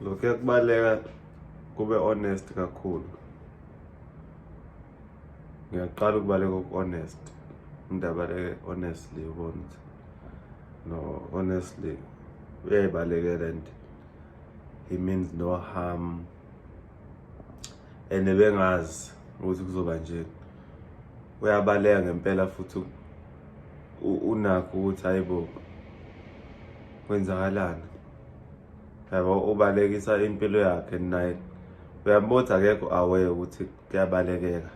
Lokhu kubaleka kube honest kakhulu. Ngiyaqala ukubaleka oku-honest. Umuntu abaleke honestly, ubona ukuthi no, honestly uyayibalekela and he means no harm, and bengazi ukuthi kuzoba nje. Uyabaleka ngempela futhi unakho ukuthi hayibo, kwenzakalani, yabo. Ubalekisa impilo yakhe naye, uyambona ukuthi akekho aware ukuthi kuyabalekeka,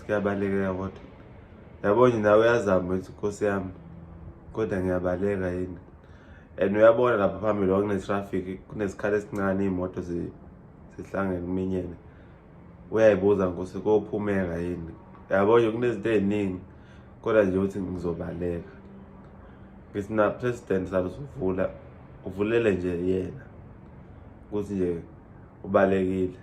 kuyabalekeka, kodwa yabo nje nawe uyazama ukuthi nkosi yami, kodwa ngiyabaleka yini? And uyabona lapha phambili kwakune-traffic, kunesikhala esincane, iy'moto zihlangene, kuminyene. Uyayibuza, nkosi, kophumeka yini? Yabo nje kunezinto ey'ningi, kodwa nje ukuthi ngizobaleka. Ngithi na president, saluzuvula, uvulele nje yena ukuthi nje ubalekile.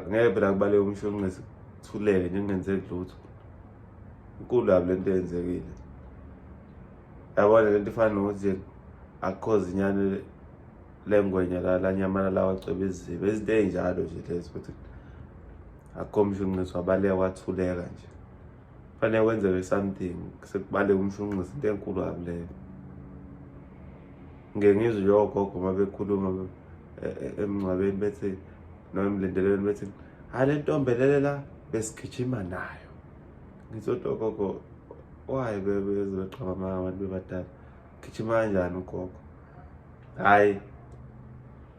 Ngeke phela kubaleke umshonqisi kuthuleke nje kungenzeki lutho. Inkulu kabi lento eyenzekile, yabona. Lento ifana nokuthi nje akukho zinyane lengwenya la lanyamana la wacweba izibe, izinto ey'njalo nje lezo, ukuthi akukho mshunqisi, wabaleka wathuleka nje. Fanele kwenzeke something sekubaleka umshunqisi, into enkulu kabi leyo. Ngike ngizwe nje ogogo uma bekhuluma emngcwabeni bethi noma emlindelweni bethi, "Hhayi, le ntombi elele la besigijima nayo." Ngithi, "Ogogo, why beze beqhaba amanga abantu bebadala? Gijima kanjani ugogo?" Hhayi,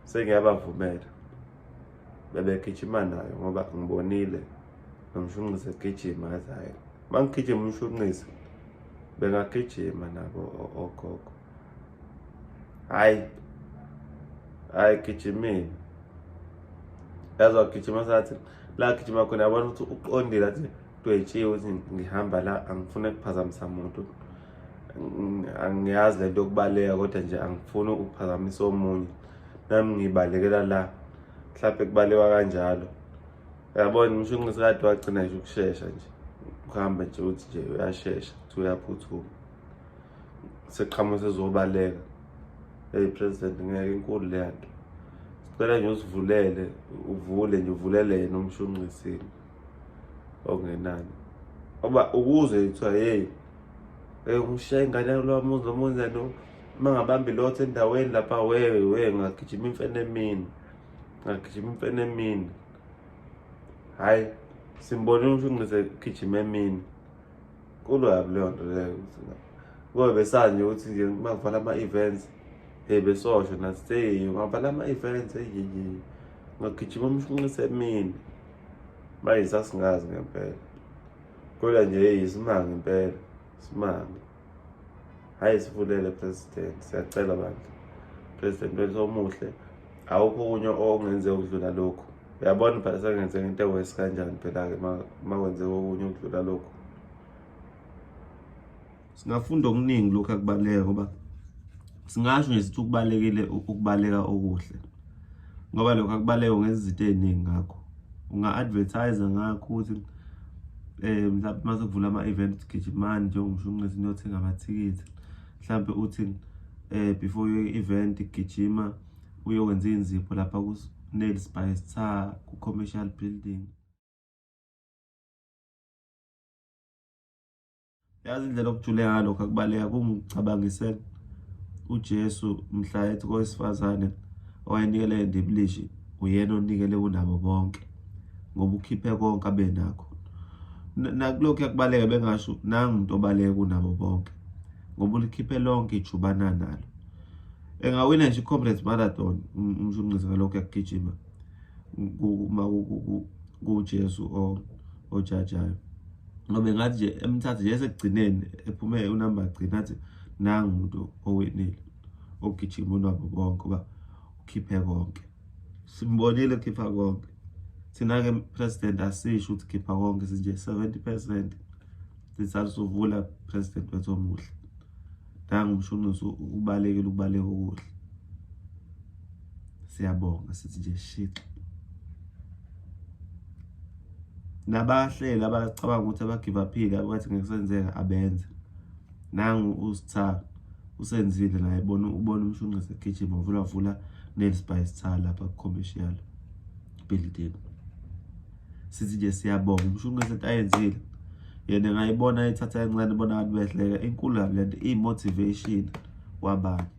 sengiyabavumela, bebegijima nayo, ngoba ngibonile nomshunqisi egijima. Ngathi hhayi, uma ngigijima umshunqisi bengagijima nabo ogogo. Hhayi, hhayi, gijimile, yazi wagijima, sathi la gijima khona, yabona ukuthi uqondile, athi dwetshiwe ukuthi ngihamba la, angifuni ukuphazamisa muntu, angiyazi lento yokubaleka, kodwa nje angifuni ukuphazamisa omunye, nami ngibalekela la, mhlawumbe kubalekwa kanjalo, yabona. Umshunqisi kade wagcina nje ukushesha nje, ukuhamba nje, ukuthi nje uyashesha, ukuthi uyaphuthuma, seqhamuka sezobaleka. Hey president, ngeke, inkulu leya nto. Sicela nje usivulele, uvule nje, uvulele yena umshunqisini okungenani, ngoba ukuze kuthiwa hey, ngishiya ingane lwamuzi nomuzi no uma ngabamba ilotho endaweni lapha, we ngagijima imfene emini, ngagijima imfene emini. Hhayi, simbonile umshunqisi egijima emini. Nkulu kabi leyo nto leyo, ngoba besazi nje ukuthi nje uma kuvala ama-events, hey, besosho nathi, hey, ungavala ama-events, hey, ngagijima umshunqisi emini. Manje sasingazi ngempela, kodwa nje hey, isimanga impela, isimanga. Hhayi, sivulele president, siyacela bandla, president wethu omuhle. Awukho okunye okungenzeka ukudlula lokhu, uyabona phela sekungenzeka into ewesi kanjani phela-ke uma kwenzeka okunye ukudlula lokhu. Singafunda okuningi lokhu akubaleka, ngoba singasho nje sithi ukubalekile ukubaleka okuhle, ngoba lokhu akubaleka ungenza izinto ey'ningi ngakho. Unga-advertise ngakho ukuthi mhlawumbe uma sekuvula ama-event, gijimani njengomshunqisi niyothenga amathikithi. Mhlawumbe uthi before i-event, gijima uyokwenza iy'nzipho lapha ku-Nails by Star ku-commercial building. Yazi indlela okujule ngalokho akubaleka kungicabangise uJesu mhla ethi kowesifazane owayenikele endibilishi, uyena onikele kunabo bonke ngoba ukhiphe konke abenakho. Nakulokhu yakubaleka bengasho, nangu umuntu obaleka kunabo bonke ngoba ulikhiphe lonke ijubana nalo. Engawina nje i-Comrades Marathon umshunqisi ngalokhu yakugijima, uma kuJesu ojajayo, ngoba engathi nje emthathe nje esekugcineni, ephume unamba agcina, athi nangu umuntu owinile ogijima unabo bonke ngoba ukhiphe konke. Simbonile ukhipha konke. Thina-ke president asisho ukuthi khipha konke, sinje 70%. Sisasuvula president wethu omuhle, nangu umshunqisi ubalekile ukubaleka okuhle. Siyabonga, sithi nje shixa nabahleli abacabanga ukuthi abagive aphile, abathi ngeke kusenzeka, abenze. Nangu usitha Usenzile naye bona ubona uMshunqisi egijima uvula vula Nails by Star lapha ku-commercial building. Sithi nje siyabonga uMshunqisi into ayenzile. Yena ngayibona ethatha kancane bona abantu behleka inkulu kabi lento iyi-motivation kwabanye.